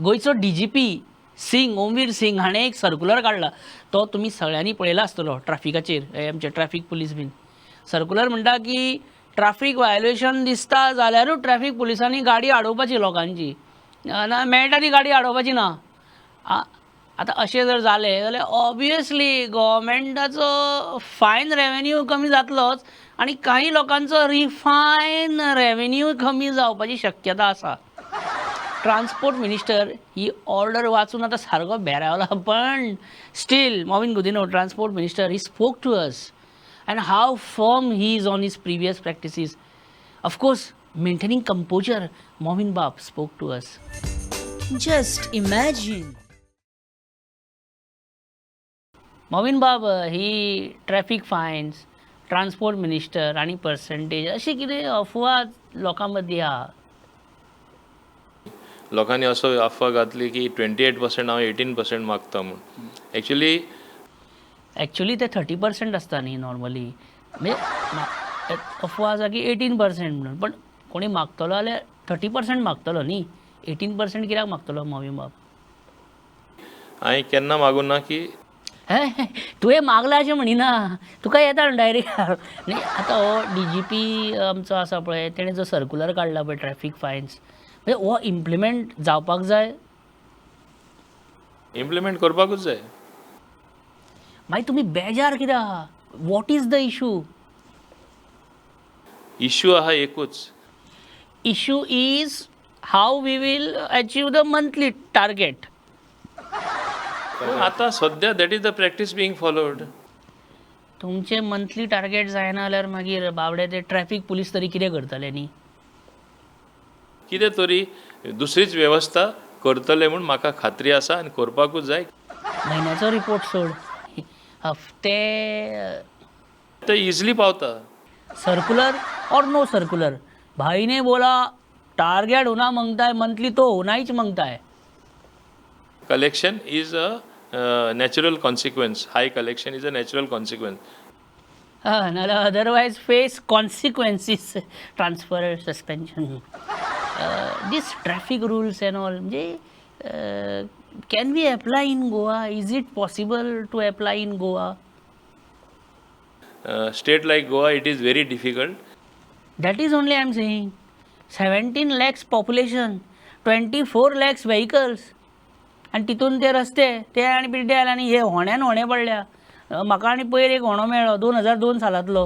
गोंयचो DGP Singh, Omveer Singh हाणें एक सर्कुलर काडला, तो तुमी सगळ्यांनी पळयला आसतलो ट्राफिकाचेर. हे आमचे ट्राफीक पुलीस बीन सर्कुलर म्हणटा की ट्राफीक वायलेशन दिसता जाल्यारूच ट्रॅफीक पुलिसांनी गाडी आडोवपाची लोकांची, ना मेळटा ती गाडी आडोवपाची ना. आतां अशें जर जालें जाल्यार ऑबियसली गोवोरमेंटाचो फायन रेवेन्यू कमी जातलोच आनी काही लोकांचो रिफायन रेवेन्यू कमी जावपाची शक्यता आसा. ट्रान्सपोर्ट मिनिस्टर ही ऑर्डर वाचून आतां सारको भेरावला, पण still Mauvin Godinho transport minister he spoke to us and how firm he is on his previous practices. Of course maintaining composure, Mauvin बाब spoke to us. Just imagine. Mauvin बाब, ही traffic finance, transport minister आनी percentage अशी कितें अफवा लोकां मदीं आहा. लोकांनी असो अफवा घातली की 28% हांव 18% मागता म्हूण. एक्चुली एक्चुली ते 30% आसता न्ही नॉर्मली, म्हणजे अफवा आसा की 18% म्हणून, पण कोणी मागतलो जाल्यार 30% मागतलो न्ही, 18% कित्याक मागतलो मॉवीन बाब? हांवें केन्ना मागूं ना की हे तुवें मागला अशें म्हणिना, तुका येता डायरेक्ट न्ही. आतां हो DGP आमचो आसा पळय, तेणें जो सर्कुलर काडला पळय ट्रॅफीक फायन्स, म्हणजे हो इम्प्लिमेंट जावपाक जाय. इम्प्लिमेंट करपाकूच जाय. मागीर तुमी बेजार कित्याक आहा? What is the issue? Issue आहा एकूच. Issue is how we will achieve the monthly target. आतां सद्या that is the practice being followed. तुमचें मंथली टार्गेट जायना जाल्यार मागीर बाबडे ते ट्रॅफीक पुलीस तरी कितें करतले न्ही? कितें तरी दुसरीच वेवस्था करतले म्हूण म्हाका खात्री आसा आनी करपाकूच जाय. म्हयन्याचो रिपोर्ट सोड, हफ्ते ते इजिली पावता. सर्कुलर और नो सर्कुलर, भाई ने बोला टारगेट होना मांगता है मंथली तो होना ही मांगता है. Collection is a natural consequence. High collection is a natural consequence. नाल्यार otherwise face consequences, transfer, suspension. This traffic rules and all म्हणजे can we apply in Goa? Is it possible to apply in Goa? State like Goa, it is very difficult. That is only I am saying. 17 lakhs population, 24 lakhs vehicles आनी तितून ते रस्ते ते आनी पिड्ड्यार आनी हे होण्यान होणे पडल्या. म्हाका आनी पयर एक होणो मेळ्ळो 2002 सालांतलो.